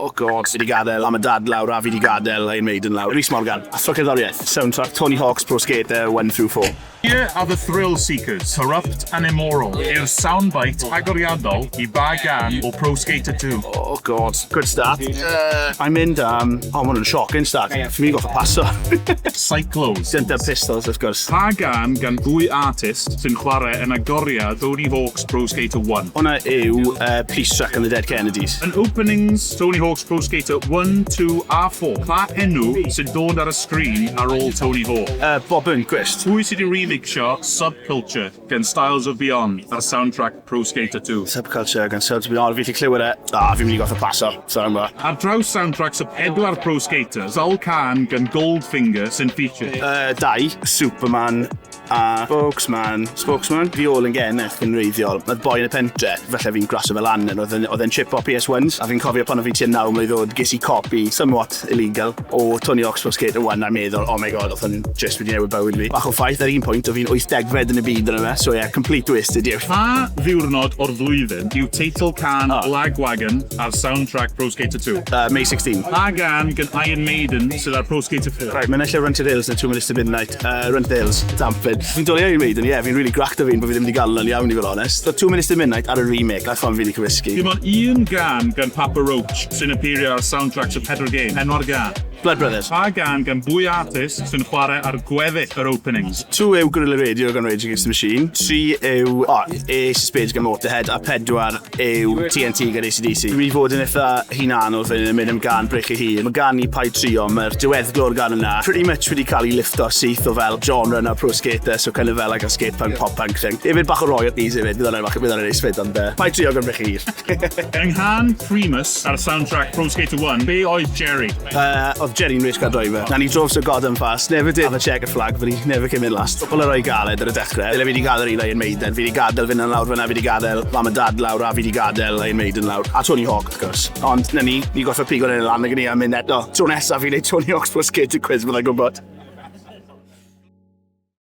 Oh God. Fi 'di gadael Mam a Dad lawr a fi 'di gadael Iron Maiden lawr. Rhys Morgan. Athro cerddoriaeth. Soundtrack Tony Hawk's Pro Skater 1 through 4. Here are the thrill seekers, corrupt and immoral yw'r soundbite agoriadol i ba gân o Pro Skater 2? Oh God. Good start. I'm mynd am... Oh, ma' hwn yn shocking start. Fi'n mynd i gorfod paso. Cyclos. Gyntaf Pistols, wrth gwrs. Pa gân gan bwy artist sy'n chwarae yn agoriad Tony Hawk's Pro Skater 1? Hwnna yw Police Truck and the Dead Kennedys. Yn openings Tony Hawk's Pro Skater 1, 2 a 4, pa enw sy'n dod ar y sgrin ar ôl Tony Hawk? Bob Burnquist. Pwy sydd 'di remixio Subculture gan Styles of Beyond ar soundtrack Pro Skater 2? Subculture gan Styles of Beyond, fi 'llu clywed e. Ah, fi'n mynd i gorfod paso, sorry am 'na. Ar draws soundtracks y pedwar Pro Skater, sawl cân gan Goldfinger sy'n featured? Dau, Superman a Spokesman. Spokesman? Fi ôl yn geneth yn wreiddiol. Oedd boi yn y pentre, falle fi'n graso fe lan, oedd e'n oedd e'n chipo PS1s, a fi'n cofio pan o'n fi tua 9 mlwydd oed, ges i copi, somewhat illegal, o Tony Hawk's Pro Skater 1, a meddwl, "Oh my God," oedd hwn just wedi newid bywyd fi. Bach o ffaith, ar un pwynt, o fi'n 80fed yn y byd yn yma, so yeah, complete wasted youth. Pa ddiwrnod o'r flwyddyn yw teitl cân Lagwagon ar soundtrack Pro Skater 2? May 16. Pa gân gan Iron Maiden sydd ar Pro Skater 4? Right, mae'n lle Run to the Hills neu 2 Minutes to Midnight. Run to the Hills, Damped. Fi'n dwlu Iron Maiden, ie, yeah, fi'n really grac 'da fi'n bod fi ddim wedi gael yn iawn i fod honest. But 2 Minutes to Midnight ar y remake, that's fan fi wedi cymysgu. Dim ond un gân gan Papa Roach sy'n appeario ar soundtracks y pedwar game. Enw'r gân? Blood Brothers. Pa gân gan bwy artist sy'n chwarae ar gweddill yr openings? 2 yw Guerrilla Radio gan Rage Against the Machine. 3 yw, oh, Ace of Spades gan Motorhead. A 4 yw TNT gan AC/DC. Dwi'n mynd i fod yn eitha hunanol fan hyn yn mynd am gân Breichiau Hir. Mae gân i Paid Trio, mae'r diweddglo'r gân yna pretty much wedi cael ei lifto syth o fel genre yna Pro Skater, so kind of fel like a skate punk, pop punk thing. Hefyd bach o royalties hefyd, bydd hwnna'n bach, bydd hwnna'n neis fyd, ond Paid Trio gan Breichiau Hir. Yng nghân Primus ar soundtrack Pro Skater 1, be oedd Jerry? Oedd Jerry'n race car driver. And he drove so goddamn fast. Never did have a checkered flag, but he never came in last. Cwpl o roi galed ar y dechrau. Dyle fi wedi gadael un Iron Maiden. Fi wedi gadael fynd yn lawr fyna, fi wedi gadael Mam a Dad lawr, a fi wedi gadael Iron Maiden lawr. A Tony Hawk, wrth gwrs. Ond, na ni, ni gorfod pigo yn lan ag ni a mynd eto. Tro nesaf fi'n neud Tony Hawk's Pro Skater quiz, byddai'n gwybod.